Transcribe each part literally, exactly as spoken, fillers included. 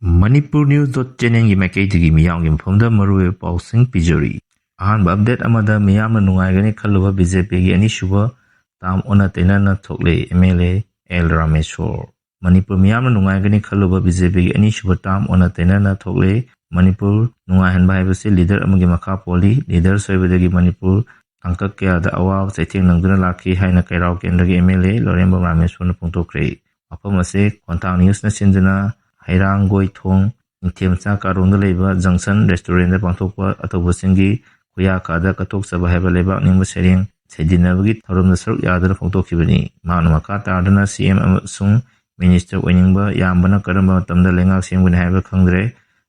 Manipur News dot channelꯒꯤ ꯃꯥꯏꯀꯩꯗꯒꯤ ꯃꯤꯌꯥꯝꯒꯤ ꯃꯐꯝꯗ ꯃꯔꯨꯑꯣꯏꯕ ꯄꯥꯎꯁꯤꯡ ꯄꯤꯖꯔꯤ꯫ ꯑꯍꯥꯟꯕ update ꯑꯃꯗ ꯃꯤꯌꯥꯝꯅ ꯅꯨꯡꯉꯥꯏꯒꯅꯤ ꯈꯜꯂꯨꯕ BJPꯒꯤ ꯑꯅꯤꯁꯨꯕ term ꯑꯣꯟꯅ ꯇꯩꯅꯅ ꯊꯣꯛꯂꯦ, MLA ꯑꯦꯜ ꯔꯥꯃꯦꯁꯣꯔ꯫ ꯃꯅꯤꯄꯨꯔ ꯃꯤꯌꯥꯝꯅ ꯅꯨꯡꯉꯥꯏꯒꯅꯤ ꯈꯜꯂꯨꯕ BJPꯒꯤ ꯑꯅꯤꯁꯨꯕ term ꯑꯣꯟꯅ ꯇꯩꯅꯅ ꯊꯣꯛꯂꯦ꯫ ꯃꯅꯤꯄꯨꯔ ꯅꯨꯡꯉꯥꯏꯍꯟꯕ ꯍꯥꯏꯕꯁꯤ leader ꯑꯃꯒꯤ ꯃꯈꯥ ꯄꯣꯜꯂꯤ꯫ Leader ꯁꯣꯏꯕꯗꯒꯤ ꯃꯅꯤꯄꯨꯔ ꯇꯥꯡꯀꯛ ꯀꯌꯥꯗ ꯑꯋꯥꯕ ꯆꯩꯊꯦꯡ ꯅꯪꯗꯨꯅ ꯂꯥꯛꯈꯤ ꯍꯥꯏꯅ ꯀꯩꯔꯥꯎ ꯀꯦꯟꯗ꯭ꯔꯒꯤ MLA ꯂꯧꯔꯦꯝꯕꯝ ꯔꯥꯃꯦꯁꯣꯔꯅ ꯐꯣꯡꯗꯣꯛꯈ꯭ꯔꯦ꯫ ꯋꯥꯐꯝ ꯑꯁꯤ ꯈꯣꯟꯊꯥꯡ Newsꯅ ꯁꯤꯟꯗꯨꯅ ꯍꯩꯔꯥꯡꯒꯣꯏ ꯊꯣꯡ ꯅꯤꯡꯊꯦꯝꯆꯥ ꯀꯥꯔꯣꯡꯗ ꯂꯩꯕ Junction Restaurantꯗ ꯄꯥꯡꯊꯣꯛꯄ ꯑꯊꯧꯕꯁꯤꯡꯒꯤ ꯈꯨꯌꯥ ꯀꯥꯗ ꯀꯠꯊꯣꯛꯆꯕ ꯍꯥꯏꯕ ꯂꯩꯕꯥꯛ ꯅꯤꯡꯕ ꯁꯩꯔꯦꯡ ꯁꯩꯗꯤꯟꯅꯕꯒꯤ ꯊꯧꯔꯝꯗ ꯁꯔꯨꯛ ꯌꯥꯗꯨꯅ ꯐꯣꯡꯗꯣꯛꯈꯤꯕꯅꯤ꯫ ꯃꯍꯥꯛꯅ ꯃꯈꯥ ꯇꯥꯗꯨꯅ CM ꯑꯃꯁꯨꯡ minister ꯑꯣꯏꯅꯤꯡꯕ ꯌꯥꯝꯕꯅ ꯀꯔꯝꯕ ꯃꯇꯝꯗ ꯂꯩꯉꯥꯛ ꯁꯦꯝꯒꯅꯤ ꯍꯥꯏꯕ ꯈꯪꯗ꯭ꯔꯦ꯫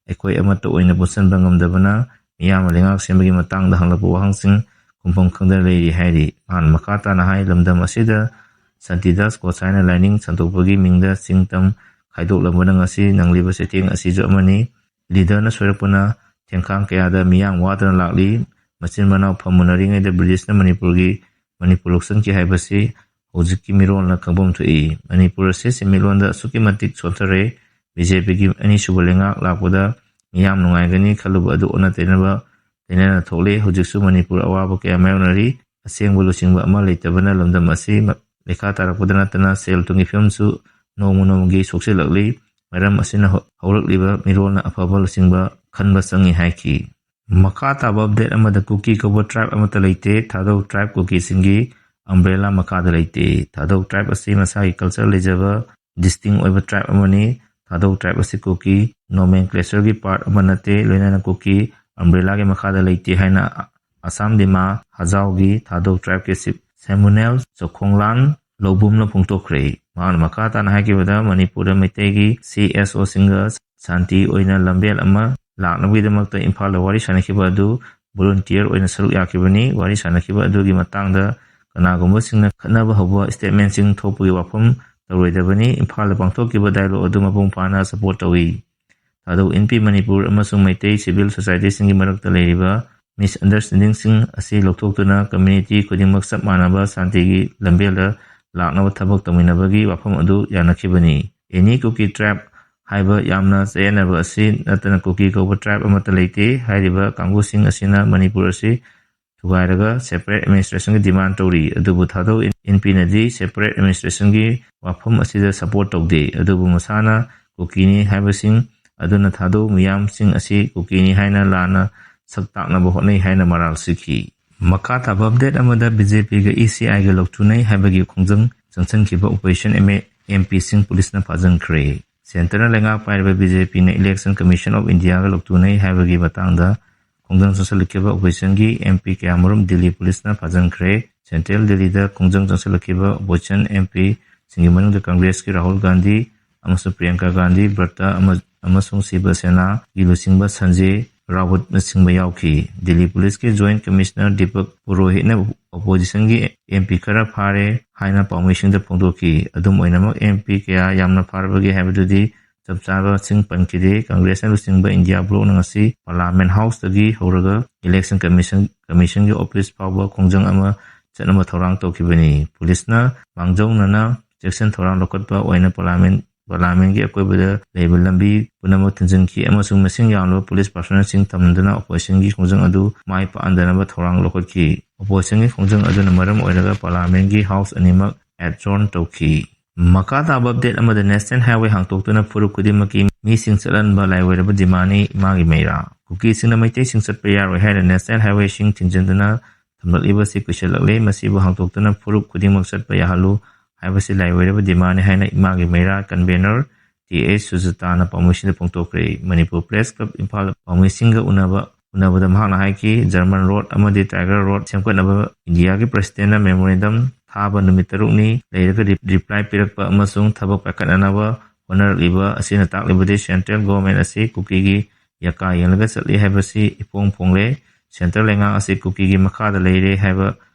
ꯑꯩꯈꯣꯏ ꯑꯃꯠꯇ ꯑꯣꯏꯅ ꯄꯨꯟꯁꯤꯟꯕ ꯉꯝꯗꯕꯅ ꯃꯤꯌꯥꯝꯅ ꯂꯩꯉꯥꯛ ꯁꯦꯝꯕꯒꯤ ꯃꯇꯥꯡꯗ ꯍꯪꯂꯛꯄ ꯋꯥꯍꯪꯁꯤꯡ ꯈꯨꯝꯐꯝ ꯈꯪꯗꯅ ꯂꯩꯔꯤ ꯍꯥꯏꯔꯤ꯫ ꯃꯍꯥꯛꯅ ꯃꯈꯥ ꯇꯥꯅ ꯍꯥꯏ, ꯂꯝꯗꯝ ꯑꯁꯤꯗ ꯁꯥꯟꯇꯤꯗꯥꯁ ꯒꯣꯁꯥꯏꯅ ꯂꯥꯏꯅꯤꯡ ꯁꯟꯗꯣꯛꯄꯒꯤ ꯃꯤꯡꯗ ꯆꯤꯡ ꯇꯝ ꯈꯥꯏꯗꯣꯛꯂꯝꯕꯅ ꯉꯁꯤ ꯅꯪꯂꯤꯕ ꯆꯩꯊꯦꯡ ꯑꯁꯤꯁꯨ ꯑꯃꯅꯤ꯫ Leaderꯅ ꯁꯣꯏꯔꯛꯄꯅ ꯊꯦꯡꯈꯥꯡ ꯀꯌꯥꯗ ꯃꯤꯌꯥꯝ ꯋꯥꯗꯅ ꯂꯥꯛꯂꯤ꯫ ꯃꯆꯤꯟ ꯃꯅꯥꯎ ꯐꯝꯃꯨꯅꯔꯤꯉꯩꯗ Britishꯅ ꯃꯅꯤꯄꯨꯔꯒꯤ, ꯃꯅꯤꯄꯨꯔ ꯂꯧꯁꯤꯟꯈꯤ ꯍꯥꯏꯕꯁꯤ ꯍꯧꯖꯤꯛꯀꯤ ꯃꯤꯔꯣꯜꯅ ꯈꯪꯐꯝ ꯊꯣꯛꯏ꯫ ꯃꯅꯤꯄꯨꯔ ꯑꯁꯤ ꯁꯦꯟꯃꯤꯠꯂꯣꯟꯗ ꯑꯁꯨꯛꯀꯤ ꯃꯇꯤꯛ ꯁꯣꯟꯊꯔꯦ꯫ BJPꯒꯤ ꯑꯅꯤꯁꯨꯕ ꯂꯩꯉꯥꯛ ꯂꯥꯛꯄꯗ ꯃꯤꯌꯥꯝ ꯅꯨꯡꯉꯥꯏꯒꯅꯤ ꯈꯜꯂꯨꯕ ꯑꯗꯨ ꯑꯣꯟꯅ ꯇꯩꯅꯕ, ꯇꯩꯅꯅ ꯊꯣꯛꯂꯦ꯫ ꯍꯧꯖꯤꯛꯁꯨ ꯃꯅꯤꯄꯨꯔ ꯑꯋꯥꯕ ꯀꯌꯥ ꯃꯥꯌꯣꯛꯅꯔꯤ꯫ ꯑꯁꯦꯡꯕ ꯂꯨꯆꯤꯡꯕ ꯑꯃ ꯂꯩꯇꯕꯅ ꯂꯝꯗꯝ ꯑꯁꯤ ꯃ-, ꯂꯩꯈꯥ ꯇꯥꯔꯛꯄꯗ ꯅꯠꯇꯅ ꯁꯦꯜ ꯊꯨꯝꯒꯤ ꯐꯤꯕꯝꯁꯨ ꯅꯣꯡꯃ ꯅꯣꯡꯃꯒꯤ ꯁꯣꯛꯆꯤꯜꯂꯛꯂꯤ꯫ ꯃꯔꯝ ꯑꯁꯤꯅ ꯍꯧ-, ꯍꯧꯔꯛꯂꯤꯕ ꯃꯤꯔꯣꯜꯅ ꯑꯐꯕ ꯂꯨꯆꯤꯡꯕ ꯈꯟꯕ ꯆꯪꯏ ꯍꯥꯏꯈꯤ꯫ ꯃꯈꯥ ꯇꯥꯕ update ꯑꯃꯗ ꯀꯨꯀꯤ ꯀꯧꯕ tribe ꯑꯃꯠꯇ ꯂꯩꯇꯦ꯫ ꯊꯥꯗꯧ tribe ꯀꯨꯀꯤꯁꯤꯡꯒꯤ umbrella ꯃꯈꯥꯗ ꯂꯩꯇꯦ꯫ ꯊꯥꯗꯧ tribe ꯑꯁꯤ ꯃꯁꯥꯒꯤ culture ꯂꯩꯖꯕ distinct ꯑꯣꯏꯕ tribe ꯑꯃꯅꯤ꯫ ꯊꯥꯗꯧ tribe ꯑꯁꯤ ꯀꯨꯀꯤ nomenclatureꯒꯤ part ꯑꯃ ꯅꯠꯇꯦ, ꯂꯣꯏꯅꯅ ꯀꯨꯀꯤ umbrellaꯒꯤ ꯃꯈꯥꯗ ꯂꯩꯇꯦ ꯍꯥꯏꯅ ꯑꯁꯥꯝ ꯗꯤꯃꯥ ꯍꯖꯥꯎꯒꯤ ꯊꯥꯗꯧ tribeꯀꯤ chief Samuel ꯆꯣꯈꯣꯡꯂꯥꯟ ꯂꯧꯕꯨꯝꯅ ꯐꯣꯡꯗꯣꯛꯈ꯭ꯔꯦ꯫ ꯃꯍꯥꯛꯅ ꯃꯈꯥ ꯇꯥꯅ ꯍꯥꯏꯈꯤꯕꯗ, ꯃꯅꯤꯄꯨꯔꯗ ꯃꯩꯇꯩꯒꯤ CSOꯁꯤꯡꯒ ꯁꯥꯟꯇꯤ ꯑꯣꯏꯅ ꯂꯝꯕꯦꯜ ꯑꯃ ꯂꯥꯛꯅꯕꯒꯤꯗꯃꯛꯇ ꯏꯝꯐꯥꯜꯗ ꯋꯥꯔꯤ ꯁꯥꯅꯈꯤꯕ ꯑꯗꯨ volunteer ꯑꯣꯏꯅ ꯁꯔꯨꯛ ꯌꯥꯈꯤꯕꯅꯤ꯫ ꯋꯥꯔꯤ ꯁꯥꯅꯈꯤꯕ ꯑꯗꯨꯒꯤ ꯃꯇꯥꯡꯗ ꯀꯅꯥꯒꯨꯝꯕꯁꯤꯡꯅ ꯈꯠꯅꯕ ꯍꯧꯕ statementꯁꯤꯡ ꯊꯣꯛꯄꯒꯤ ꯋꯥꯐꯝ ꯇꯧꯔꯣꯏꯗꯕꯅꯤ꯫ ꯏꯝꯐꯥꯜꯗ ꯄꯥꯡꯊꯣꯛꯈꯤꯕ dialogue ꯑꯗꯨ ꯃꯄꯨꯡ ꯐꯥꯅ support ꯇꯧꯏ꯫ ꯊꯥꯗꯧ ꯏꯟꯄꯤ ꯃꯅꯤꯄꯨꯔ ꯑꯃꯁꯨꯡ ꯃꯩꯇꯩ civil societyꯁꯤꯡꯒꯤ ꯃꯔꯛꯇ ꯂꯩꯔꯤꯕ misunderstandingꯁꯤꯡ ꯑꯁꯤ ꯂꯧꯊꯣꯛꯇꯨꯅ community ꯈꯨꯗꯤꯡꯃꯛ ꯆꯞ ꯃꯥꯟꯅꯕ ꯁꯥꯟꯇꯤꯒꯤ ꯂꯝꯕꯦꯜꯗ ꯂꯥꯛꯅꯕ ꯊꯕꯛ ꯇꯧꯃꯤꯟꯅꯕꯒꯤ ꯋꯥꯐꯝ ꯑꯗꯨ ꯌꯥꯅꯈꯤꯕꯅꯤ꯫ Any Kuki tribe ꯍꯥꯏꯕ ꯌꯥꯝꯅ ꯆꯌꯦꯠꯅꯕ ꯑꯁꯤ ꯅꯠꯇꯅ ꯀꯨꯀꯤ ꯀꯧꯕ tribe ꯑꯃꯠꯇ ꯂꯩꯇꯦ꯫ ꯍꯥꯏꯔꯤꯕ ꯀꯥꯡꯕꯨꯁꯤꯡ ꯑꯁꯤꯅ ꯃꯅꯤꯄꯨꯔ ꯑꯁꯤ ꯊꯨꯒꯥꯏꯔꯒ separate administrationꯒꯤ demand ꯇꯧꯔꯤ꯫ ꯑꯗꯨꯕꯨ ꯊꯥꯗꯧ ꯏꯟ-, ꯏꯟꯄꯤꯅꯗꯤ separate administrationꯒꯤ ꯋꯥꯐꯝ ꯑꯁꯤꯗ support ꯇꯧꯗꯦ꯫ ꯑꯗꯨꯕꯨ ꯃꯁꯥꯅ ꯀꯨꯀꯤꯅꯤ ꯍꯥꯏꯕꯁꯤꯡ ꯑꯗꯨꯅ ꯊꯥꯗꯧ ꯃꯤꯌꯥꯝꯁꯤꯡ ꯑꯁꯤ ꯀꯨꯀꯤꯅꯤ ꯍꯥꯏꯅ ꯂꯥꯟꯅ ꯁꯛ ꯇꯥꯛꯅꯕ ꯍꯣꯠꯅꯩ ꯍꯥꯏꯅ ꯃꯔꯥꯜ ꯁꯤꯈꯤ꯫ ꯃꯈꯥ ꯇꯥꯕ update ꯑꯃꯗ BJPꯒ ECIꯒ ꯂꯧꯊꯣꯛꯅꯩ ꯍꯥꯏꯕꯒꯤ ꯈꯣꯡꯖꯪ ꯆꯪꯁꯤꯟꯈꯤꯕ opposition MPꯁꯤꯡ ꯄꯨꯂꯤꯁꯅ ꯐꯥꯖꯤꯟꯈ꯭ꯔꯦ꯫ Centreꯅ ꯂꯩꯉꯥꯛ ꯄꯥꯏꯔꯤꯕ BJPꯅ Election Commission of Indiaꯒ ꯂꯧꯊꯣꯛꯅꯩ ꯍꯥꯏꯕꯒꯤ ꯃꯇꯥꯡꯗ ꯈꯣꯡꯖꯪ ꯆꯪꯁꯤꯜꯂꯛꯈꯤꯕ oppositionꯒꯤ MP ꯀꯌꯥꯃꯔꯨꯝ ꯗꯤꯜꯂꯤ ꯄꯨꯂꯤꯁꯅ ꯐꯥꯖꯤꯟꯈ꯭ꯔꯦ꯫ Central ꯗꯤꯜꯂꯤꯗ ꯈꯣꯡꯖꯪ ꯆꯪꯁꯤꯜꯂꯛꯈꯤꯕ opposition MPꯁꯤꯡꯒꯤ ꯃꯅꯨꯡꯗ ꯀꯪꯒ꯭ꯔꯦꯁꯀꯤ ꯔꯥꯍꯨꯜ ꯒꯥꯟꯙꯤ ꯑꯃꯁꯨꯡ ꯄ꯭ꯔꯤꯌꯥꯡꯀꯥ ꯒꯥꯟꯙꯤ ꯚꯠꯇ ꯑꯃ-, ꯑꯃꯁꯨꯡ ꯁꯤꯕ ꯁꯦꯅꯥꯒꯤ ꯂꯨꯆꯤꯡꯕ ꯁꯟꯖꯦ ꯔꯥꯎꯠꯅꯆꯤꯡꯕ ꯌꯥꯎꯈꯤ꯫ ꯗꯤꯜꯂꯤ ꯄꯨꯂꯤꯁꯀꯤ Joint Commissioner ꯗꯤꯄꯛ ꯄꯨꯔꯣꯍꯤꯠꯅ oppositionꯒꯤ MP ꯈꯔ ꯐꯥꯔꯦ ꯍꯥꯏꯅ ꯄꯥꯎꯃꯤꯁꯤꯡꯗ ꯐꯣꯡꯗꯣꯛꯈꯤ꯫ ꯑꯗꯨꯝ ꯑꯣꯏꯅꯃꯛ, MP ꯀꯌꯥ ꯌꯥꯝꯅ ꯐꯥꯔꯕꯒꯦ ꯍꯥꯏꯕꯗꯨꯗꯤ ꯆꯞ ꯆꯥꯕꯁꯤꯡ ꯄꯟꯈꯤꯗꯦ꯫ ꯀꯪꯒ꯭ꯔꯦꯁꯅ ꯂꯨꯆꯤꯡꯕ ꯏꯟꯗꯤꯌꯥ ꯕ꯭ꯂꯣꯛꯅ ꯉꯁꯤ Parliament Houseꯇꯒꯤ ꯍꯧꯔꯒ Election Commission, Commissionꯒꯤ office ꯐꯥꯎꯕ ꯈꯣꯡꯖꯪ ꯑꯃ ꯆꯠꯅꯕ ꯊꯧꯔꯥꯡ ꯇꯧꯈꯤꯕꯅꯤ꯫ ꯄꯨꯂꯤꯁꯅ ꯃꯥꯡꯖꯧꯅꯅ ꯆꯦꯛꯁꯤꯟ ꯊꯧꯔꯥꯡ ꯂꯧꯈꯠꯄ ꯑꯣꯏꯅ Parliament, Parliamentꯒꯤ ꯑꯀꯣꯏꯕꯗ ꯂꯩꯕ ꯂꯝꯕꯤ ꯄꯨꯝꯅꯃꯛ ꯊꯤꯡꯖꯤꯟꯈꯤ ꯑꯃꯁꯨꯡ ꯃꯁꯤꯡ ꯌꯥꯝꯂꯕ ꯄꯨꯂꯤꯁ personnelꯁꯤꯡ ꯊꯝꯗꯨꯅ oppositionꯒꯤ ꯈꯣꯡꯖꯪ ꯑꯗꯨ ꯃꯥꯏ ꯄꯥꯛꯍꯟꯗꯅꯕ ꯊꯧꯔꯥꯡ ꯂꯧꯈꯠꯈꯤ꯫ Oppositionꯒꯤ ꯈꯣꯡꯖꯪ ꯑꯗꯨꯅ ꯃꯔꯝ ꯑꯣꯏꯔꯒ Parliamentꯒꯤ House ꯑꯅꯤꯃꯛ adjourn ꯇꯧꯈꯤ꯫ ꯃꯈꯥ ꯇꯥꯕ update ꯑꯃꯗ National Highway ꯍꯥꯡꯗꯣꯛꯇꯨꯅ ꯐꯨꯔꯨꯞ ꯈꯨꯗꯤꯡꯃꯛꯀꯤ ꯃꯤꯁꯤꯡ ꯆꯠꯍꯟꯕ ꯂꯥꯏꯑꯣꯏꯔꯕ demandꯅꯤ ꯏꯃꯥꯒꯤ ꯃꯩꯔꯥ꯫ ꯀꯨꯀꯤꯁꯤꯡꯅ ꯃꯩꯇꯩꯁꯤꯡ ꯆꯠꯄ ꯌꯥꯔꯣꯏ ꯍꯥꯏꯅ National Highwayꯁꯤꯡ ꯊꯤꯡꯖꯤꯟꯗꯨꯅ ꯊꯝꯂꯛꯂꯤꯕꯁꯤ ꯀꯨꯏꯁꯜꯂꯛꯂꯦ꯫ ꯃꯁꯤꯕꯨ ꯍꯥꯡꯗꯣꯛꯇꯨꯅ ꯐꯨꯔꯨꯞ ꯈꯨꯗꯤꯡꯃꯛ ꯆꯠꯄ ꯌꯥꯍꯜꯂꯨ ꯍꯥꯏꯕꯁꯤ ꯂꯥꯏꯑꯣꯏꯔꯕ demandꯅꯤ ꯍꯥꯏꯅ ꯏꯃꯥꯒꯤ ꯃꯩꯔꯥ convener ꯇꯤ ꯑꯩꯆ ꯁꯨꯖꯇꯥꯅ ꯄꯥꯎꯃꯤꯁꯤꯡꯗ ꯐꯣꯡꯗꯣꯛꯈ꯭ꯔꯦ꯫ ꯃꯅꯤꯄꯨꯔ Press Club ꯏꯝꯐꯥꯜ ꯄꯥꯎꯃꯤꯁꯤꯡꯒ ꯎꯅꯕ, ꯎꯅꯕꯗ ꯃꯍꯥꯛꯅ ꯍꯥꯏꯈꯤ, German Road ꯑꯃꯗꯤ Tiger Road ꯁꯦꯝꯒꯠꯅꯕ ꯏꯟꯗꯤꯌꯥꯒꯤ Presidentꯅ memorandum ꯊꯥꯕ ꯅꯨꯃꯤꯠ ꯇꯔꯨꯛꯅꯤ ꯂꯩꯔꯒ ꯔꯤ-, reply ꯄꯤꯔꯛꯄ ꯑꯃꯁꯨꯡ ꯊꯕꯛ ꯄꯥꯏꯈꯠꯅꯅꯕ ꯍꯣꯠꯅꯔꯛꯂꯤꯕ ꯑꯁꯤꯅ ꯇꯥꯛꯂꯤꯕꯗꯤ Central Government ꯑꯁꯤ ꯀꯨꯀꯤꯒꯤ ꯌꯥꯀꯥ ꯌꯦꯡꯂꯒ ꯆꯠꯂꯤ ꯍꯥꯏꯕꯁꯤ ꯏꯐꯣꯡ ꯐꯣꯡꯂꯦ꯫ Central ꯂꯩꯉꯥꯛ ꯑꯁꯤ ꯀꯨꯀꯤꯒꯤ ꯃꯈꯥꯗ ꯂꯩꯔꯦ ꯍꯥꯏꯕ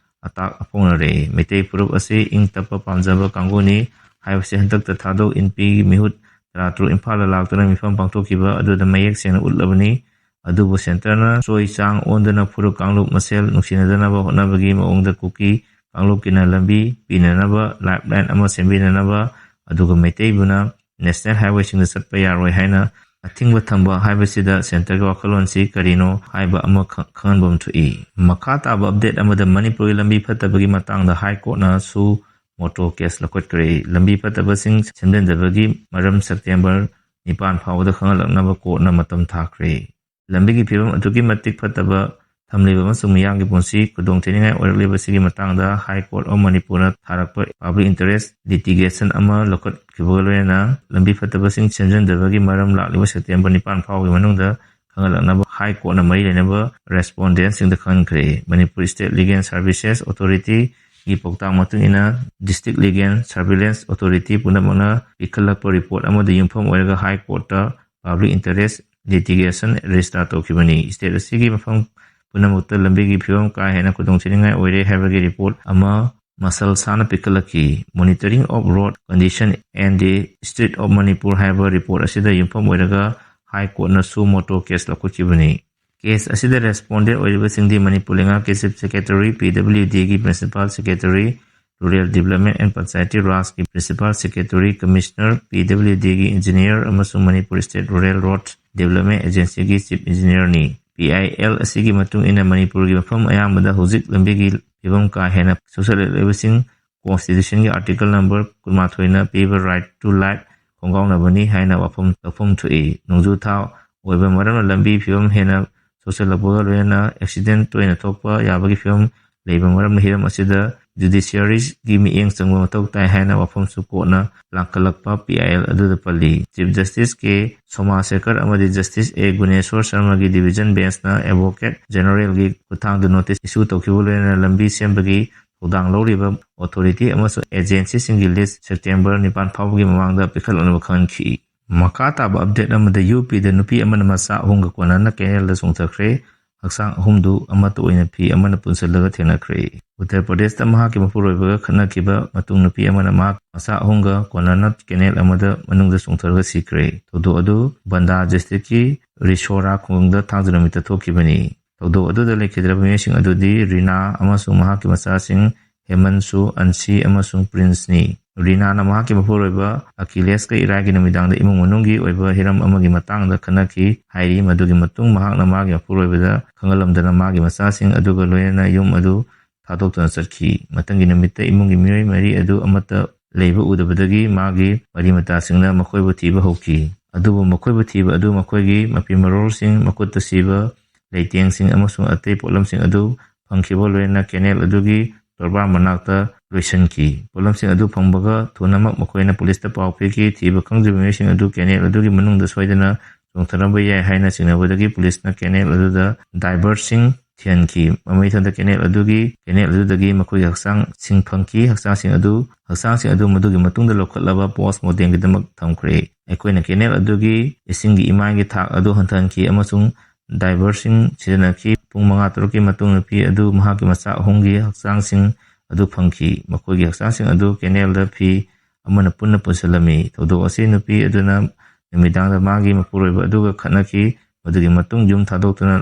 ꯑꯇꯥꯛ ꯑꯐꯣꯡꯅꯔꯦ꯫ ꯃꯩꯇꯩ ꯐꯨꯔꯨꯞ ꯑꯁꯤ ꯏꯪ ꯇꯞꯄ ꯄꯥꯝꯖꯕ ꯀꯥꯡꯕꯨꯅꯤ ꯍꯥꯏꯕꯁꯤ ꯍꯟꯗꯛꯇ ꯊꯥꯗꯧ ꯏꯟꯄꯤꯒꯤ ꯃꯤꯍꯨꯠ ꯇꯔꯥꯇꯔꯨꯛ ꯏꯝꯐꯥꯜꯗ ꯂꯥꯛꯇꯨꯅ ꯃꯤꯐꯝ ꯄꯥꯡꯊꯣꯛꯈꯤꯕ ꯑꯗꯨꯗ ꯃꯌꯦꯛ ꯁꯦꯡꯅ ꯎꯠꯂꯕꯅꯤ꯫ ꯑꯗꯨꯕꯨ Centreꯅ ꯆꯣꯏ ꯆꯥꯡ ꯑꯣꯟꯗꯨꯅ ꯐꯨꯔꯨꯞ ꯀꯥꯡꯂꯨꯞ ꯃꯁꯦꯜ ꯅꯨꯡꯁꯤꯅꯗꯅꯕ ꯍꯣꯠꯅꯕꯒꯤ ꯃꯑꯣꯡꯗ ꯀꯨꯀꯤ ꯀꯥꯡꯂꯨꯞꯀꯤꯅ ꯂꯝꯕꯤ ꯄꯤꯅꯅꯕ lifeline ꯑꯃ ꯁꯦꯝꯕꯤꯅꯅꯕ, ꯑꯗꯨꯒ ꯃꯩꯇꯩꯕꯨꯅ ꯅꯦꯁꯅꯦꯜ ꯍꯥꯏꯋꯦꯁꯤꯡꯗ ꯆꯠꯄ ꯌꯥꯔꯣꯏ ꯍꯥꯏꯅ ꯑꯊꯤꯡꯕ ꯊꯝꯕ ꯍꯥꯏꯕꯁꯤꯗ ꯁꯦꯟꯇꯔꯒꯤ ꯋꯥꯈꯜꯂꯣꯟꯁꯤ ꯀꯔꯤꯅꯣ ꯍꯥꯏꯕ ꯑꯃ ꯈꯪꯍꯟꯕ ꯑꯃ ꯊꯣꯛꯏ꯫ ꯃꯈꯥ ꯇꯥꯕ ꯑꯞꯗꯦꯠ ꯑꯃꯗ ꯃꯅꯤꯄꯨꯔꯒꯤ ꯂꯝꯕꯤ ꯐꯠꯇꯕꯒꯤ ꯃꯇꯥꯡꯗ ꯍꯥꯏ ꯀꯣꯔꯠꯅꯁꯨ ꯃꯣꯇꯣ ꯀꯦꯁ ꯂꯧꯈꯠꯈ꯭ꯔꯦ꯫ ꯂꯝꯕꯤ ꯐꯠꯇꯕꯁꯤꯡ ꯁꯦꯝꯖꯤꯟꯗꯕꯒꯤ ꯃꯔꯝ ꯁꯦꯞꯇꯦꯝꯕꯔ ꯅꯤꯄꯥꯟ ꯐꯥꯎꯕꯗ ꯈꯪꯍꯜꯂꯛꯅꯕ ꯀꯣꯔꯠꯅ ꯃꯇꯝ ꯊꯥꯈ꯭ꯔꯦ꯫ ꯂꯝꯕꯤꯒꯤ ꯐꯤꯕꯝ ꯑꯗꯨꯛꯀꯤ ꯃꯇꯤꯛ ꯐꯠꯇꯕ ꯊꯝꯂꯤꯕ ꯑꯃꯁꯨꯡ ꯃꯤꯌꯥꯝꯒꯤ ꯄꯨꯟꯁꯤ ꯈꯨꯗꯣꯡꯊꯤꯅꯤꯡꯉꯥꯏ ꯑꯣꯏꯔꯛꯂꯤꯕꯁꯤꯒꯤ ꯃꯇꯥꯡꯗ ꯍꯥꯏ ꯀꯣꯔꯠ ꯑꯣꯐ ꯃꯅꯤꯄꯨꯔꯅ ꯊꯥꯔꯛꯄ ꯄꯥꯕ꯭ꯂꯤꯛ ꯏꯟꯇꯔꯦꯁ ꯂꯤꯇꯤꯒꯦꯁꯟ ꯑꯃ ꯂꯧꯈꯠꯈꯤꯕꯒ ꯂꯣꯏꯅꯅ ꯂꯝꯕꯤ ꯐꯠꯇꯕꯁꯤꯡ ꯁꯦꯝꯖꯤꯟꯗꯕꯒꯤ ꯃꯔꯝ ꯂꯥꯛꯂꯤꯕ ꯁꯦꯞꯇꯦꯝꯕꯔ ꯅꯤꯄꯥꯟ ꯐꯥꯎꯒꯤ ꯃꯅꯨꯡꯗ ꯈꯪꯍꯜꯂꯛꯅꯕ ꯍꯥꯏ ꯀꯣꯔꯠꯅ ꯃꯔꯤ ꯂꯩꯅꯕ ꯔꯦꯁꯄꯣꯟꯗꯦꯟꯁꯤꯡꯗ ꯈꯪꯍꯟꯈ꯭ꯔꯦ꯫ ꯃꯅꯤꯄꯨꯔ ꯁ꯭ꯇꯦꯠ ꯂꯤꯒꯦꯜ ꯁꯥꯔꯚꯤꯁꯦꯁ ꯑꯣꯊꯣꯔꯤꯇꯤꯒꯤ ꯄꯥꯎꯇꯥꯛ ꯃꯇꯨꯡ ꯏꯟꯅ ꯗꯤꯁꯇ꯭ꯔꯤꯛ ꯂꯤꯒꯦꯜ ꯁꯔꯚꯤꯂꯦꯟꯁ ꯑꯣꯊꯣꯔꯤꯇꯤ ꯄꯨꯝꯅꯃꯛꯅ ꯄꯤꯈꯠꯂꯛꯄ ꯔꯤꯄꯣꯔꯠ ꯑꯃꯗ ꯌꯨꯝꯐꯝ ꯑꯣꯏꯔꯒ ꯍꯥꯏ ꯀꯣꯔꯠꯇ ꯄꯥꯕ꯭ꯂꯤꯛ ꯏꯟꯇꯔꯦꯁ ꯂꯤꯇꯤꯒꯦꯁꯟ ꯔꯦꯖꯤꯁꯇꯥꯔ ꯇꯧꯈꯤꯕꯅꯤ꯫ ꯁ꯭ꯇꯦꯠ ꯑꯁꯤꯒꯤ ꯃꯐꯝ ꯄꯨꯝꯅꯃꯛꯇ ꯂꯝꯕꯤꯒꯤ ꯐꯤꯕꯝ ꯀꯥ ꯍꯦꯟꯅ ꯈꯨꯗꯣꯡꯊꯤꯅꯤꯡꯉꯥꯏ ꯑꯣꯏꯔꯦ ꯍꯥꯏꯕꯒꯤ ꯔꯤꯄꯣꯔꯠ ꯑꯃ ꯃꯁꯜ ꯁꯥꯅ ꯄꯤꯈꯠꯂꯛꯈꯤ꯫ Monitoring of Road Condition and the State of Manipur ꯍꯥꯏꯕ ꯔꯤꯄꯣꯔꯠ ꯑꯁꯤꯗ ꯌꯨꯝꯐꯝ ꯑꯣꯏꯔꯒ ꯍꯥꯏ ꯀꯣꯔꯠꯅꯁꯨ ꯃꯣꯇꯣ ꯀꯦꯁ ꯂꯧꯈꯠꯈꯤꯕꯅꯤ꯫ ꯀꯦꯁ ꯑꯁꯤꯗ ꯔꯦꯁꯄꯣꯟꯗꯦꯟ ꯑꯣꯏꯔꯤꯕꯁꯤꯡꯗꯤ ꯃꯅꯤꯄꯨꯔ ꯂꯩꯉꯥꯛꯀꯤ ꯆꯤꯐ ꯁꯦꯀ꯭ꯔꯦꯇꯔꯤ, ꯄꯤ ꯗꯕ꯭ꯂꯤꯎ ꯗꯤꯒꯤ principal secretary, rural development and Panchayati ꯔꯥꯖꯀꯤ principal secretary, commissioner, P W ꯗꯤꯒꯤ ꯏꯟꯖꯤꯅꯤꯌꯔ ꯑꯃꯁꯨꯡ Manipur state rural road development ꯑꯦꯖꯦꯟꯁꯤꯒꯤ ꯆꯤꯐ ꯏꯟꯖꯤꯅꯤꯌꯔꯅꯤ꯫ ꯄꯤ ꯑꯥꯏ ꯑꯦꯜ ꯑꯁꯤꯒꯤ ꯃꯇꯨꯡ ꯏꯟꯅ ꯃꯅꯤꯄꯨꯔꯒꯤ ꯃꯐꯝ ꯑꯌꯥꯝꯕꯗ ꯍꯧꯖꯤꯛ ꯂꯝꯕꯤꯒꯤ ꯐꯤꯕꯝ ꯀꯥ ꯍꯦꯟꯅ ꯁꯣꯛꯆꯜꯂꯛꯂꯤꯕꯁꯤꯡ ꯀꯣꯟꯁꯇꯤꯇ꯭ꯌꯨꯁꯟꯒꯤ ꯑꯥꯔꯇꯤꯀꯜ ꯅꯝꯕꯔ ꯀꯨꯟꯃꯥꯊꯣꯏꯅ ꯄꯤꯕ ꯔꯥꯏꯠ ꯇꯨ ꯂꯥꯏꯐ ꯈꯣꯡꯒꯥꯎꯅꯕꯅꯤ ꯍꯥꯏꯅ ꯋꯥꯐꯝ ꯂꯧꯐꯝ ꯊꯣꯛꯏ꯫ ꯅꯣꯡꯖꯨ ꯊꯥ ꯑꯣꯏꯕ ꯃꯔꯝꯅ ꯂꯝꯕꯤ ꯐꯤꯕꯝ ꯍꯦꯟꯅ ꯁꯣꯛꯆꯜꯂꯛꯄꯒ ꯂꯣꯏꯅꯅ ꯑꯦꯛꯁꯤꯗꯦꯟ ꯇꯣꯏꯅ ꯊꯣꯛꯄ ꯌꯥꯕꯒꯤ ꯐꯤꯕꯝ ꯂꯩꯕ ꯃꯔꯝꯅ ꯍꯤꯔꯝ ꯑꯁꯤꯗ ꯖꯨꯗꯤꯁꯤꯌꯥꯔꯤꯒꯤ ꯃꯤꯠꯌꯦꯡ ꯆꯪꯕ ꯃꯊꯧ ꯇꯥꯏ ꯍꯥꯏꯅ ꯋꯥꯐꯝꯁꯨ ꯀꯣꯔꯠꯅ ꯂꯥꯡꯈꯠꯂꯛꯄ ꯄꯤ ꯑꯥꯏ ꯑꯦꯜ ꯑꯗꯨꯗ ꯄꯜꯂꯤ꯫ ꯆꯤꯐ ꯖꯁꯇꯤꯁ ꯀꯦ ꯁꯣꯃꯥꯁꯦꯀꯔ ꯑꯃꯗꯤ ꯖꯁꯇꯤꯁ ꯑꯦ ꯒꯨꯅꯦꯁꯣꯔ ꯁꯔꯃꯒꯤ ꯗꯤꯚꯤꯖꯟ ꯕꯦꯟꯁꯅ ꯑꯦꯗꯚꯣꯀꯦꯠ ꯖꯦꯅꯔꯦꯜꯒꯤ ꯈꯨꯠꯊꯥꯡꯗ ꯅꯣꯇꯤꯁ ꯏꯁꯨ ꯇꯧꯈꯤꯕ ꯂꯣꯏꯅꯅ ꯂꯝꯕꯤ ꯁꯦꯝꯕꯒꯤ ꯊꯧꯗꯥꯡ ꯂꯧꯔꯤꯕ ꯑꯣꯊꯣꯔꯤꯇꯤ ꯑꯃꯁꯨꯡ ꯑꯦꯖꯦꯟꯁꯤꯁꯤꯡꯒꯤ ꯂꯤꯁ ꯁꯦꯞꯇꯦꯝꯕꯔ ꯅꯤꯄꯥꯟ ꯐꯥꯎꯕꯒꯤ ꯃꯃꯥꯡꯗ ꯄꯤꯈꯠꯂꯛꯅꯕ ꯈꯪꯍꯟꯈꯤ꯫ ꯃꯈꯥ ꯇꯥꯕ ꯑꯞꯗꯦꯠ ꯑꯃꯗ ꯌꯨ ꯄꯤꯗ ꯅꯨꯄꯤ ꯑꯃꯅ ꯃꯆꯥ ꯑꯍꯨꯝꯒ ꯀꯣꯟꯅꯅ ꯀꯦꯅꯦꯜꯗ ꯆꯣꯡꯊꯈ꯭ꯔꯦ꯫ ꯍꯛꯆꯥꯡ ꯑꯍꯨꯝꯗꯨ ꯑꯃꯠꯇ ꯑꯣꯏꯅ ꯐꯤ ꯑꯃꯅ ꯄꯨꯟꯁꯤꯜꯂꯒ ꯊꯦꯡꯅꯈ꯭ꯔꯦ꯫ ꯎꯠꯇꯔ ꯄ꯭ꯔꯗꯦꯁꯇ ꯃꯍꯥꯛꯀꯤ ꯃꯄꯨꯔꯣꯏꯕꯒ ꯈꯠꯅꯈꯤꯕ ꯃꯇꯨꯡ ꯅꯨꯄꯤ ꯑꯃꯅ ꯃꯍꯥꯛ ꯃꯆꯥ ꯑꯍꯨꯝꯒ ꯀꯣꯟꯅꯅ ꯀꯦꯅꯦꯜ ꯑꯃꯗ ꯃꯅꯨꯡꯗ ꯆꯣꯡꯊꯔꯒ ꯁꯤꯈ꯭ꯔꯦ꯫ ꯊꯧꯗꯣꯛ ꯑꯗꯨ ꯕꯟꯗꯥ ꯗꯤꯁꯇ꯭ꯔꯤꯛꯀꯤ ꯔꯤꯁꯣꯔꯥ ꯈꯨꯡꯒꯪꯗ ꯊꯥꯡꯖ ꯅꯨꯃꯤꯠꯇ ꯊꯣꯛꯈꯤꯕꯅꯤ꯫ ꯊꯧꯗꯣꯛ ꯑꯗꯨꯗ ꯂꯩꯈꯤꯗ꯭ꯔꯕ ꯃꯤꯑꯣꯏꯁꯤꯡ ꯑꯗꯨꯗꯤ ꯔꯤꯅꯥ ꯑꯃꯁꯨꯡ ꯃꯍꯥꯛꯀꯤ ꯃꯆꯥꯁꯤꯡ ꯍꯦꯃꯟꯁꯨ, ꯑꯟꯁꯤ ꯑꯃꯁꯨꯡ ꯄ꯭ꯔꯤꯟꯁꯅꯤ꯫ ꯔꯤꯅꯥꯅ ꯃꯍꯥꯛꯀꯤ ꯃꯄꯨꯔꯣꯏꯕ ꯑꯀꯤꯂꯦꯁꯀ ꯏꯔꯥꯏꯒꯤ ꯅꯨꯃꯤꯗꯥꯡꯗ ꯏꯃꯨꯡ ꯃꯅꯨꯡꯒꯤ ꯑꯣꯏꯕ ꯍꯤꯔꯝ ꯑꯃꯒꯤ ꯃꯇꯥꯡꯗ ꯈꯟꯅꯈꯤ ꯍꯥꯏꯔꯤ꯫ ꯃꯗꯨꯒꯤ ꯃꯇꯨꯡ ꯃꯍꯥꯛꯅ ꯃꯥꯒꯤ ꯃꯄꯨꯔꯣꯏꯕꯗ ꯈꯪꯍꯜꯂꯝꯗꯅ ꯃꯥꯒꯤ ꯃꯆꯥꯁꯤꯡ ꯑꯗꯨꯒ ꯂꯣꯏꯅꯅ ꯌꯨꯝ ꯑꯗꯨ ꯊꯥꯗꯣꯛꯇꯨꯅ ꯆꯠꯈꯤ꯫ ꯃꯊꯪꯒꯤ ꯅꯨꯃꯤꯠꯇ ꯏꯃꯨꯡꯒꯤ ꯃꯤꯑꯣꯏ ꯃꯔꯤ ꯑꯗꯨ ꯑꯃꯠꯇ ꯂꯩꯕ ꯎꯗꯕꯗꯒꯤ ꯃꯥꯒꯤ ꯃꯔꯤ ꯃꯇꯥꯁꯤꯡꯅ ꯃꯈꯣꯏꯕꯨ ꯊꯤꯕ ꯍꯧꯈꯤ꯫ ꯑꯗꯨꯕꯨ ꯃꯈꯣꯏꯕꯨ ꯊꯤꯕ ꯑꯗꯨ ꯃꯈꯣꯏꯒꯤ ꯃꯐꯤ ꯃꯔꯣꯜꯁꯤꯡ, ꯃꯈꯨꯠꯇ ꯁꯤꯕ ꯂꯩꯇꯦꯡꯁꯤꯡ ꯑꯃꯁꯨꯡ ꯑꯇꯩ ꯄꯣꯠꯂꯝꯁꯤꯡ ꯑꯗꯨ ꯐꯪꯈꯤꯕ ꯂꯣꯏꯅꯅ ꯀꯦꯅꯦꯜ ꯑꯗꯨꯒꯤ ꯇꯣꯔꯕꯥꯟ ꯃꯅꯥꯛꯇ ꯂꯣꯏꯁꯤꯟꯈꯤ꯫ ꯄꯣꯠꯂꯝꯁꯤꯡ ꯑꯗꯨ ꯐꯪꯕꯒ ꯊꯨꯅꯃꯛ ꯃꯈꯣꯏꯅ ꯄꯨꯂꯤꯁꯇ ꯄꯥꯎ ꯄꯤꯈꯤ꯫ ꯊꯤꯕ ꯈꯪꯗ꯭ꯔꯤꯕ ꯃꯤꯑꯣꯏꯁꯤꯡ ꯑꯗꯨ ꯀꯦꯅꯦꯜ ꯑꯗꯨꯒꯤ ꯃꯅꯨꯡꯗ ꯁꯣꯏꯗꯅ ꯆꯣꯡꯊꯔꯝꯕ ꯌꯥꯏ ꯍꯥꯏꯅ ꯆꯤꯡꯅꯕꯗꯒꯤ ꯄꯨꯂꯤꯁꯅ ꯀꯦꯅꯦꯜ ꯑꯗꯨꯗ ꯗꯥꯏꯚꯔꯁꯤꯡ ꯊꯤꯍꯟꯈꯤ꯫ ꯃꯃꯩꯊꯪꯗ ꯀꯦꯅꯦꯜ ꯑꯗꯨꯒꯤ, ꯀꯦꯅꯦꯜ ꯑꯗꯨꯗꯒꯤ ꯃꯈꯣꯏꯒꯤ ꯍꯛꯆꯥꯡꯁꯤꯡ ꯐꯪꯈꯤ꯫ ꯍꯛꯆꯥꯡꯁꯤꯡ ꯑꯗꯨ, ꯍꯛꯆꯥꯡꯁꯤꯡ ꯑꯗꯨ ꯃꯗꯨꯒꯤ ꯃꯇꯨꯡꯗ ꯂꯧꯈꯠꯂꯕ ꯄꯣꯁ ꯃꯣꯔꯇꯦꯝꯒꯤꯗꯃꯛ ꯊꯝꯈ꯭ꯔꯦ꯫ ꯑꯩꯈꯣꯏꯅ ꯀꯦꯅꯦꯜ ꯑꯗꯨꯒꯤ ꯏꯁꯤꯡꯒꯤ ꯏꯃꯥꯏꯒꯤ ꯊꯥꯛ ꯑꯗꯨ ꯍꯟꯊꯍꯟꯈꯤ ꯑꯃꯁꯨꯡ ꯗꯥꯏꯚꯔꯁꯤꯡ ꯁꯤꯖꯤꯟꯅꯈꯤ꯫ ꯄꯨꯡ ꯃꯉꯥ ꯇꯔꯨꯛꯀꯤ ꯃꯇꯨꯡ ꯅꯨꯄꯤ ꯑꯗꯨ ꯃꯍꯥꯛꯀꯤ ꯃꯆꯥ ꯑꯍꯨꯝꯒꯤ ꯍꯛꯆꯥꯡꯁꯤꯡ ꯑꯗꯨ ꯐꯪꯈꯤ꯫ ꯃꯈꯣꯏꯒꯤ ꯍꯛꯆꯥꯡꯁꯤꯡ ꯑꯗꯨ ꯀꯦꯅꯦꯜꯗ ꯐꯤ ꯑꯃꯅ ꯄꯨꯟꯅ ꯄꯨꯟꯁꯤꯜꯂꯝꯃꯤ꯫ ꯊꯧꯗꯣꯛ ꯑꯁꯤ ꯅꯨꯄꯤ ꯑꯗꯨꯅ ꯅꯨꯃꯤꯗꯥꯡꯗ ꯃꯥꯒꯤ ꯃꯄꯨꯔꯣꯏꯕ ꯑꯗꯨꯒ ꯈꯠꯅꯈꯤ꯫ ꯃꯗꯨꯒꯤ ꯃꯇꯨꯡ ꯌꯨꯝ ꯊꯥꯗꯣꯛꯇꯨꯅ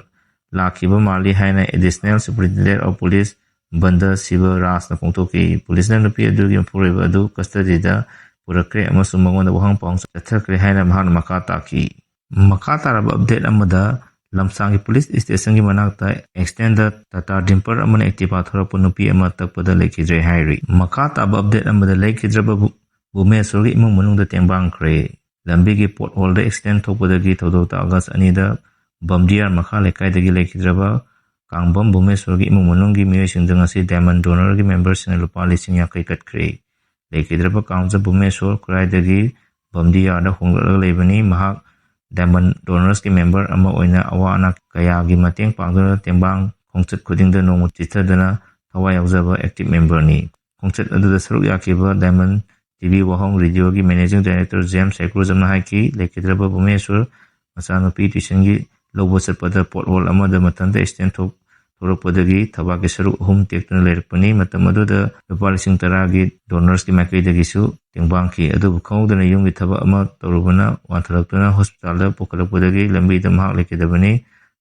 ꯂꯥꯛꯈꯤꯕ ꯃꯥꯜꯂꯤ ꯍꯥꯏꯅ Additional Superintendent of Police ꯕꯟꯗ ꯁꯤꯕ ꯔꯥꯖꯅ ꯐꯣꯡꯗꯣꯛꯈꯤ꯫ ꯄꯨꯂꯤꯁꯅ ꯅꯨꯄꯤ ꯑꯗꯨꯒꯤ ꯃꯄꯨꯔꯣꯏꯕ ꯑꯗꯨ ꯀꯁꯇꯗꯤꯗ ꯄꯨꯔꯛꯈ꯭ꯔꯦ ꯑꯃꯁꯨꯡ ꯃꯉꯣꯟꯗ ꯋꯥꯍꯪ ꯄꯥꯎꯍꯪ ꯆꯠꯊꯈ꯭ꯔꯦ ꯍꯥꯏꯅ ꯃꯍꯥꯛꯅ ꯃꯈꯥ ꯇꯥꯈꯤ꯫ ꯃꯈꯥ ꯇꯥꯔꯕ ꯑꯞꯗꯦꯠ ꯑꯃꯗ, ꯂꯝꯁꯥꯡꯒꯤ ꯄꯨꯂꯤꯁ ꯁ꯭ꯇꯦꯁꯟꯒꯤ ꯃꯅꯥꯛꯇ ꯑꯦꯛꯁꯤꯗꯦꯟꯗ ꯇꯥꯇꯥ ꯗꯤꯝꯄꯔ ꯑꯃꯅ ꯑꯦꯛꯇꯤꯚꯥ ꯊꯧꯔꯛꯄ ꯅꯨꯄꯤ ꯑꯃ ꯇꯛꯄꯗ ꯂꯩꯈꯤꯗ꯭ꯔꯦ ꯍꯥꯏꯔꯤ꯫ ꯃꯈꯥ ꯇꯥꯕ ꯑꯞꯗꯦꯠ ꯑꯃꯗ, ꯂꯩꯈꯤꯗ꯭ꯔꯕ ꯚꯨ-, ꯚꯨꯕꯅꯦꯁꯣꯔꯒꯤ ꯏꯃꯨꯡ ꯃꯅꯨꯡꯗ ꯇꯦꯡꯕꯥꯡꯈ꯭ꯔꯦ꯫ ꯂꯝꯕꯤꯒꯤ ꯄꯣꯠ ꯍꯣꯜꯗ ꯑꯦꯛꯁꯤꯗꯦꯟ ꯊꯣꯛꯄꯗꯒꯤ ꯊꯧꯗꯣꯛꯇ ꯑꯥꯒꯁ ꯑꯅꯤꯗ ꯕꯝꯗꯤꯌꯥꯔ ꯃꯈꯥ ꯂꯩꯀꯥꯏꯗꯒꯤ ꯂꯩꯈꯤꯗ꯭ꯔꯕ ꯀꯥꯡꯕꯝ ꯚꯨꯕꯅꯦꯁꯣꯔꯒꯤ ꯏꯃꯨꯡ ꯃꯅꯨꯡꯒꯤ ꯃꯤꯑꯣꯏꯁꯤꯡꯗ ꯉꯁꯤ ꯗꯥꯏꯃꯟ ꯗꯣꯅꯔꯒꯤ ꯃꯦꯝꯕꯔꯁꯤꯡꯅ ꯂꯨꯄꯥ ꯂꯤꯁꯤꯡ ꯌꯥꯡꯈꯩ ꯀꯠꯈ꯭ꯔꯦ꯫ ꯂꯩꯈꯤꯗ꯭ꯔꯕ ꯀꯥꯡꯕꯝ ꯚꯨꯕꯅꯦꯁꯣꯔ ꯈꯨꯔꯥꯏꯗꯒꯤ ꯕꯝꯗꯤꯌꯥꯔꯗ ꯍꯣꯡꯂꯛꯂꯒ ꯂꯩꯕꯅꯤ꯫ ꯃꯍꯥꯛ ꯗꯥꯏꯃꯟ ꯗꯣꯅꯔꯁꯀꯤ ꯃꯦꯝꯕꯔ ꯑꯃ ꯑꯣꯏꯅ ꯑꯋꯥ ꯑꯅꯥ ꯀꯌꯥꯒꯤ ꯃꯇꯦꯡ ꯄꯥꯡꯗꯨꯅ ꯇꯦꯡꯕꯥꯡ ꯈꯣꯡꯆꯠ ꯈꯨꯗꯤꯡꯗ ꯅꯣꯡꯃ ꯆꯤꯠꯊꯗꯅ ꯊꯋꯥꯏ ꯌꯥꯎꯖꯕ ꯑꯦꯛꯇꯤꯚ ꯃꯦꯝꯕꯔꯅꯤ꯫ ꯈꯣꯡꯆꯠ ꯑꯗꯨꯗ ꯁꯔꯨꯛ ꯌꯥꯈꯤꯕ ꯗꯥꯏꯃꯟ ꯇꯤꯚꯤ ꯋꯥꯍꯣꯡ ꯔꯦꯗꯤꯑꯣꯒꯤ ꯃꯦꯅꯦꯖꯤꯡ ꯗꯥꯏꯔꯦꯛꯇꯔ ꯖꯦꯝꯁ ꯁꯥꯏꯀ꯭ꯔꯨꯖꯝꯅ ꯍꯥꯏꯈꯤ, ꯂꯩꯈꯤꯗ꯭ꯔꯕ ꯚꯨꯕꯅꯦꯁꯣꯔ ꯃꯆꯥꯅꯨꯄꯤ ꯇ꯭ꯌꯨꯁꯟꯒꯤ ꯂꯧꯕ ꯆꯠꯄꯗ ꯄꯣꯠ ꯍꯣꯜ ꯑꯃꯗ ꯃꯊꯟꯇ ꯑꯦꯛꯁꯤꯗꯦꯟ ꯊꯣꯛ-, ꯊꯣꯛꯂꯛꯄꯗꯒꯤ ꯊꯕꯥꯛꯀꯤ ꯁꯔꯨꯛ ꯑꯍꯨꯝ ꯇꯦꯛꯇꯨꯅ ꯂꯩꯔꯛꯄꯅꯤ꯫ ꯃꯇꯝ ꯑꯗꯨꯗ ꯂꯨꯄꯥ ꯂꯤꯁꯤꯡ ꯇꯔꯥꯒꯤ ꯗꯣꯅꯔꯁꯀꯤ ꯃꯥꯏꯀꯩꯗꯒꯤꯁꯨ ꯇꯦꯡꯕꯥꯡꯈꯤ꯫ ꯑꯗꯨꯕꯨ ꯈꯪꯍꯧꯗꯅ ꯌꯨꯝꯒꯤ ꯊꯕꯛ ꯑꯃ ꯇꯧꯔꯨꯕꯅ ꯋꯥꯟꯊꯔꯛꯇꯨꯅ ꯍꯣꯁꯄꯤꯇꯥꯜꯗ ꯄꯨꯈꯠꯂꯛꯄꯗꯒꯤ ꯂꯝꯕꯤꯗ ꯃꯍꯥꯛ ꯂꯩꯈꯤꯗꯕꯅꯤ꯫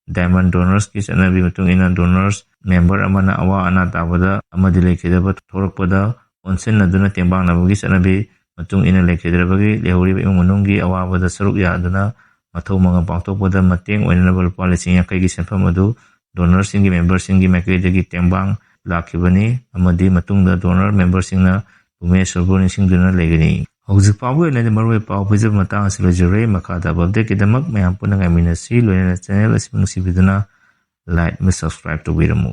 ꯗꯥꯏꯃꯟ ꯗꯣꯅꯔꯁꯀꯤ ꯆꯠꯅꯕꯤ ꯃꯇꯨꯡ ꯏꯟꯅ ꯗꯣꯅꯔꯁ ꯃꯦꯝꯕꯔ ꯑꯃꯅ ꯑꯋꯥ ꯑꯅꯥ ꯇꯥꯕꯗ ꯑꯃꯗꯤ ꯂꯩꯈꯤꯗꯕ ꯊꯣꯔꯛꯄꯗ ꯑꯣꯟꯁꯤꯟꯅꯗꯨꯅ ꯇꯦꯡꯕꯥꯡꯅꯕꯒꯤ ꯆꯠꯅꯕꯤ ꯃꯇꯨꯡ ꯏꯟꯅ ꯂꯩꯈꯤꯗ꯭ꯔꯕꯒꯤ ꯂꯩꯍꯧꯔꯤꯕ ꯏꯃꯨꯡ ꯃꯅꯨꯡꯒꯤ ꯑꯋꯥꯕꯗ ꯁꯔꯨꯛ ꯌꯥꯗꯨꯅ ꯃꯊꯧ ꯃꯉꯝ ꯄꯥꯡꯊꯣꯛꯄꯗ ꯃꯇꯦꯡ ꯑꯣꯏꯅꯅꯕ ꯂꯨꯄꯥ ꯂꯤꯁꯤꯡ ꯌꯥꯡꯈꯩꯒꯤ ꯁꯦꯟꯐꯝ ꯑꯗꯨ ꯗꯣꯅꯔꯁꯤꯡꯒꯤ ꯃꯦꯝꯕꯔꯁꯤꯡꯒꯤ ꯃꯥꯏꯀꯩꯗꯒꯤ ꯇꯦꯡꯕꯥꯡ ꯂꯥꯛꯈꯤꯕꯅꯤ ꯑꯃꯗꯤ ꯃꯇꯨꯡꯗ ꯗꯣꯅꯔ ꯃꯦꯝꯕꯔꯁꯤꯡꯅ ꯎꯃꯦꯁ ꯁꯣꯔꯕꯨ ꯅꯤꯡꯁꯤꯡꯗꯨꯅ ꯂꯩꯒꯅꯤ꯫ ꯍꯧꯖꯤꯛ ꯐꯥꯎꯕꯒꯤ ꯑꯣꯏꯅꯗꯤ ꯃꯔꯨꯑꯣꯏꯕ ꯄꯥꯎ ꯄꯤꯖꯕ ꯃꯇꯥꯡ ꯑꯁꯤ ꯂꯣꯏꯖꯔꯦ꯫ ꯃꯈꯥ ꯇꯥꯕ ꯑꯞꯗꯦꯠꯀꯤꯗꯃꯛ ꯃꯌꯥꯝ ꯄꯨꯟꯅ ꯉꯥꯏꯃꯤꯟꯅꯁꯤ꯫ ꯂꯣꯏꯅꯅ ꯆꯦꯅꯦꯜ ꯑꯁꯤꯕꯨ ꯅꯨꯡꯁꯤꯕꯤꯗꯨꯅ ꯂꯥꯏꯛ ꯑꯃꯁꯨꯡ ꯁꯕꯁꯀ꯭ꯔꯥꯏꯕ ꯇꯧꯕꯤꯔꯝꯃꯨ꯫